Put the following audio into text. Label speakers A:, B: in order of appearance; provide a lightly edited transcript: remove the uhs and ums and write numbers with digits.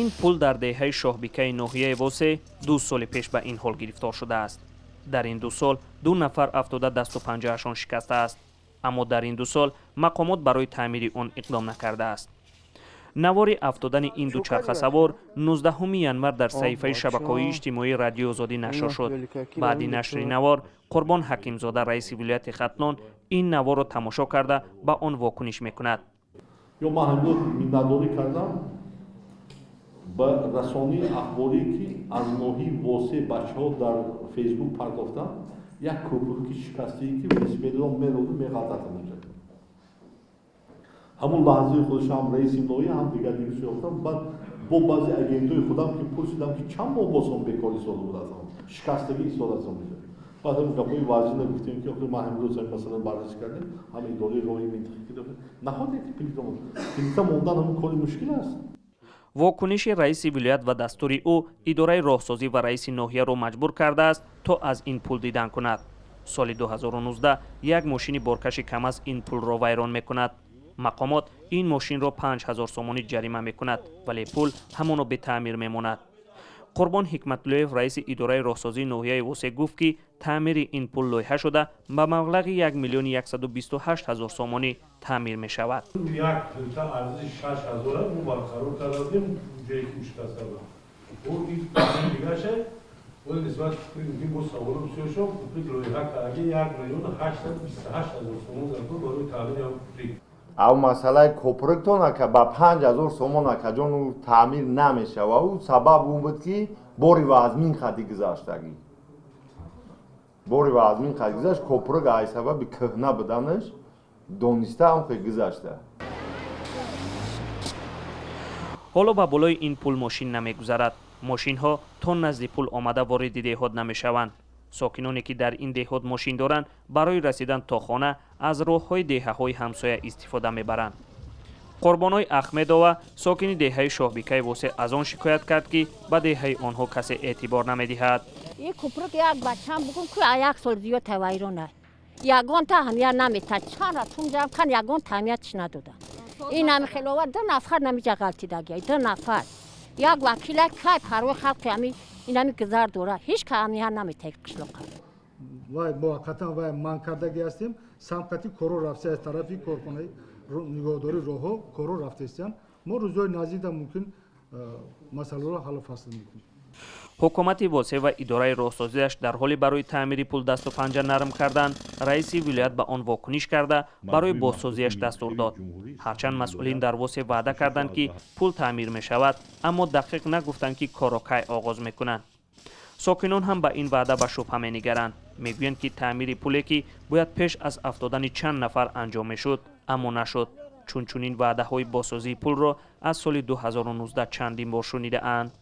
A: Ин пул дар деҳаи Шоҳбикаи ноҳияи Восе 2 соли пеш ба ин ҳол гирифтор шудааст. Дар ин 2 сол ду нафар афтода, дасту панҷаашон шикастааст, аммо дар ин 2 сол мақомот барои таъмири он иқдом накардааст. Навори афтодани ин дучархасавор 19 январ дар саҳифаи шабакаҳои иҷтимоии Радиои Озодӣ нашр шуд. Баъди нашри навор Қурбон Ҳакимзода, раиси вилояти Хатлон, ин наворро тамошо карда, ба он вокуниш мекунад.
B: Ё ман ҳамин миннатдорӣ кардам ба расонаи ахборӣ, ки аз ноҳияи Восе бачаҳо дар Фейсбук партофтанд як кӯпруки шикастае, ки велосипедро мероду меғалтад. Ҳамонҷа ҳамун лаҳзаи худаш ҳам раиси ноҳия, ҳам дигар дигар ёфтам. Баъд бо баъзе агентҳои худам ки пурсидам, ки чанд моҳ боз он бекор истода буд, аз он шикастагӣ истода аз он. Баъд ҳам гапҳои вазина гуфтем, ки охир ман ҳамрӯз ҳамин масъала баррасӣ кардем, ҳам идораи роҳи минтақа находе плита мондан, ҳамун кори мушкил аст.
A: Вокуниши раиси вилоят ва дастури ӯ идораи роҳсозӣ ва раиси ноҳияро маҷбур кардааст, то аз ин пул дидан кунад. Соли 2019 як мошини боркаши КамАЗ ин пулро вайрон мекунад. Мақомот ин мошинро 5000 сомонӣ ҷарима мекунад, вале пул ҳамоно бетаъмир мемонад. Қурбон Ҳикматуллоев, раиси идораи роҳсозии ноҳияи Восе, гуфт, ки таъмири ин пул лоиҳа шуда, ба маблағи 1 миллиони 128 ҳазор сомонӣ таъмир мешавад.
C: Як плита арзиши 6000 мо барқарор кардем, ҷое ки шикаста буд. Дигаша боз нисбат мумкин боз саволо бисёр шуд. Куприк лоиҳа кардаги 1 828 000 сомон заркор барои таъмири куприк.
D: Ав масъалаи копруктон, ака, ба 5000 сомон, акаҷон, ӯ таъмир намешава. Ӯ сабаб он буд, ки бори вазмин хати гузаштагӣ, бори вазмин хати гузашт. Копрук ай сабаби кӯҳна буданаш дониста ҳам хе гузашта.
A: Ҳоло ба болои ин пул мошин намегузарад. Мошинҳо то назди пул омада вориди деҳот намешаванд. Сокиноне, ки дар ин деҳот мошин доранд, барои расидан то хона аз роҳҳои деҳаҳои ҳамсоя истифода мебаранд. Қурбоной Ахмедова, сокини деҳаи Шоҳбикаи Восе, аз он шикоят кард, ки ба деҳаи онҳо касе эътибор намедиҳад.
E: И купрук як бачам бугум ку, як сол зиёд вайрона, ягон аҳамият наметад. Чанд ратум ҷамъ кан, ягон аҳамиятш надода. Ин ами хелова ду нафар намиҷа ғалтидагия, ду нафар. Як вакила кай парвои халқи ами инами гузар дора, ҳеҷ ка аҳамият наметаи қишлоқа.
F: Вай муваққатан вай манъ кардагӣ ҳастем. Самқати коро рафта, аз тарафи корхонаи нигоҳдории роҳҳо коро рафтаистанд. Мо рӯзҳои наздикда мумкин масъаларо ҳаллу фасл мекунем.
A: Ҳукумати Восе ва идораи роҳсозиаш дар ҳоле барои таъмири пул дасту панҷа нарм карданд, раиси вилоят ба он вокуниш карда, барои бозсозиаш дастур дод. Ҳарчанд масъулин дар Восе ваъда карданд, ки пул таъмир мешавад, аммо дақиқ нагуфтанд, ки корро кай оғоз мекунанд. Сокинон ҳам ба ин ваъда ба шубҳа менигаранд. Мегӯянд, ки таъмири пуле, ки бояд пеш аз афтодани чанд нафар анҷом мешуд, аммо нашуд, чун чунин ваъдаҳои бозсозии пулро аз соли 2019 чандин бор шунидаанд.